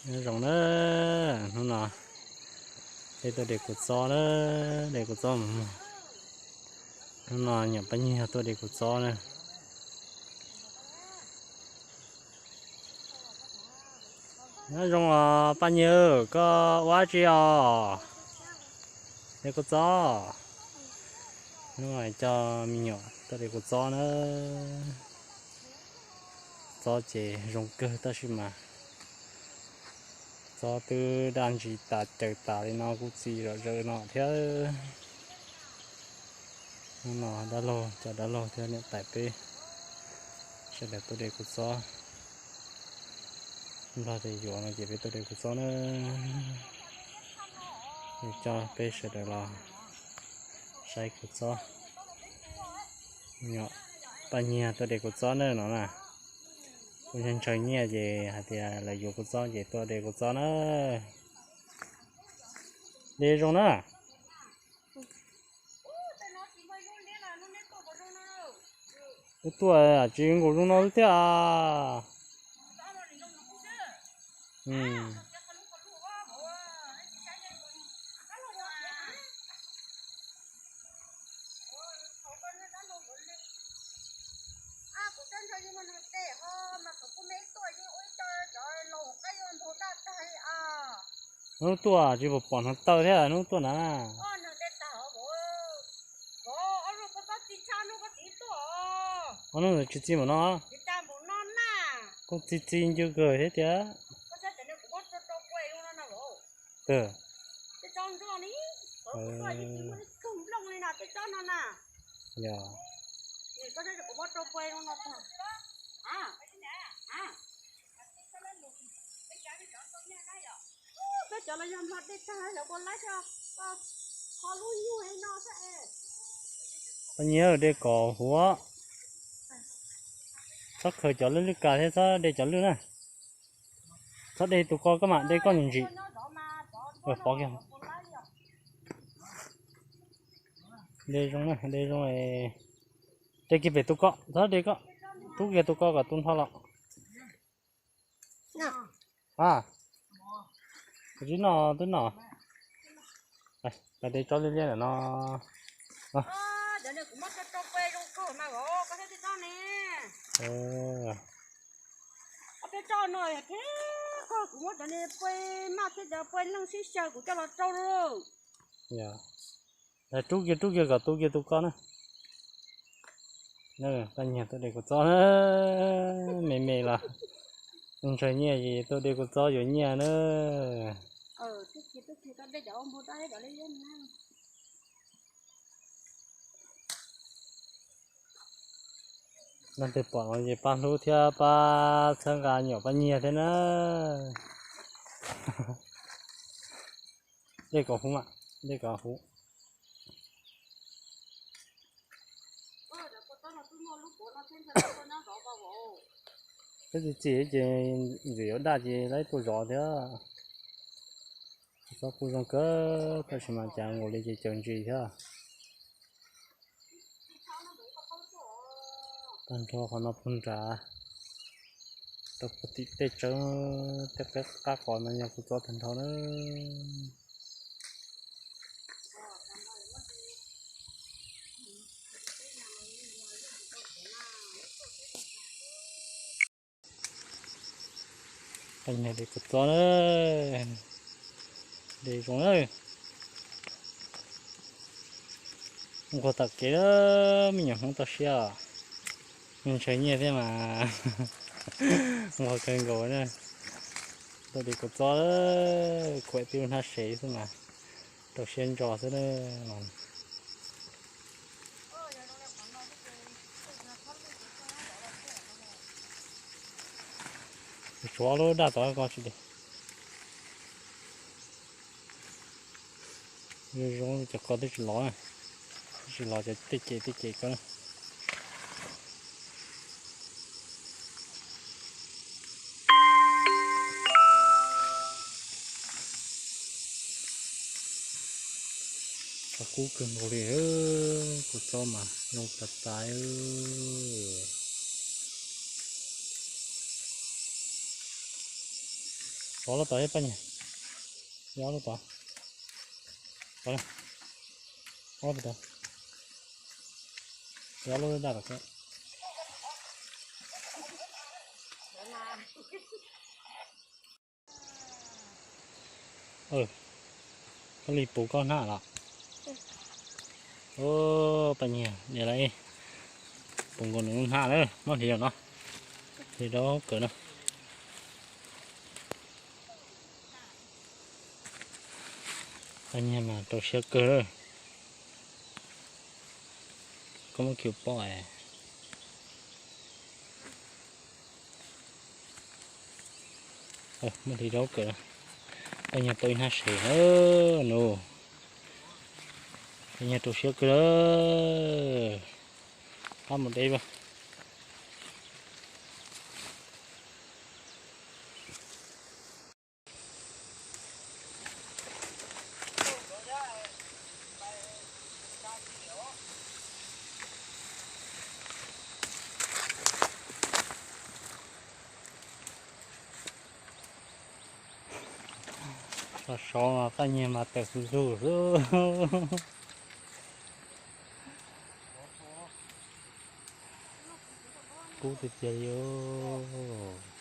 Nyob zoo na, hnub no peb tuaj de kua txob na, de kua txob mus muag. Hnub no nyuam Paj Nyiag tuaj de kua txob na. Nyob zoo os Paj Nyiag, koj ua dab tsi os? De kua txob. Hnub no coj me nyuam tuaj de kua txob na. Txob ces zoo kawg tab sis mas txob twb daj ntsis tas caws tas li no kuj txi zom zaws no thiab. Hnub no dab laug, cov dab laug thiab niam tais peb sawv daws tuaj de kua txob. Nplog tias yuav no ces peb tuaj de kua txob na. Coj peb sawv daws los saib kua txob. Nyuam Paj Nyiag tuaj de kua txob na no na. Kuv ntshaw nyiaj ces hais tias lawv yuav kua txob ces tuaj de kua txob na. De zoo na. Ub, tuaj tsis nkaus zoo no xwb thiab. Hnub tuaj tsis pom pom hneev taw thiab hnub tuaj na. Ob hnub tsis txi npaum no. Kuj txi txi ncw kawg thiab tiag. Yog. Peb cov los yog Nplog de tag, cov puas laib thiab, kho lub nyuj no xwb. Paj Nyiag, de kom huv. Txhob khaws cov lwj lwj kas thiab txhob de cov lwj na. Txhob de tus ko, koj mam de koj ntsim ntsim. Pov kiag. De zoo na, de zoo. De kiag pem tus ko, txhob de koj. Rub kiag tus ko kom tus nrho los. A, tsis noj twb noj. Pas de tsob liab liab ntawm no. Kuv muab cov ni pua maj thiab cov pua leej sib xyaw kuv coj los rau lauj. Rub kiag rub kiag kom tu kiag tus ko na. Paj Nyiag tuaj de kua txob me me los ntshaw nyiaj es tuaj de kua txob yuav nyiaj na. Leej twg pom no ces pab hlub thiab pab txhawb nqa nyuam Paj Nyiag thiab na. Dej kom huv mas, dej kom huv. Peb txiv txiv ces ntxim yuav daj ces laib tuaj zov thiab. Txob kuj zoo kawg tab sis mas cas nkaus li ces caws ntsis thiab. Tag nrho qhov no puag nrad rau puag tim tej tsawb tej qab qab qos no yog kuv txob tag nrho na. Paj Nyiag de kua txob na, de zoo na. Nquag tom kev, me nyuam Hmoob toj siab, ntshaw nyiaj thiab mas nquag kawg nkaus na. Tuaj de kua txob, khuam tib lub hnab sev xwb mas rau siab ntso xwb na. Tshuav lub daj tod ko tsis de. Zoo zoo cov ko twb tsis lov, twb tsis lov cov tej ces tej ces ko. Tshav kub kawg nkaus li, kua txob mas zoo tas tas. Ob lub tod ib pab nyiag, ob lub tod, ob lub tod, ob lub daj los. Koj li puv koj hnab los? Paj Nyiag niam lawv puv nkaus nws lub hnab na, muab hliv rau no, hliv rau kawm na. Paj Nyiag mas rau siab kawg. Koj muab kiv pom es. Muab hliv rau kawm. Paj Nyiag tau ib hnab sev na nus. Paj Nyiag rau siab kawg. Qab mus deb. Sov sov mas Paj Nyiag mas tawm hlug hlug xwb. Kub tiag tiag li os.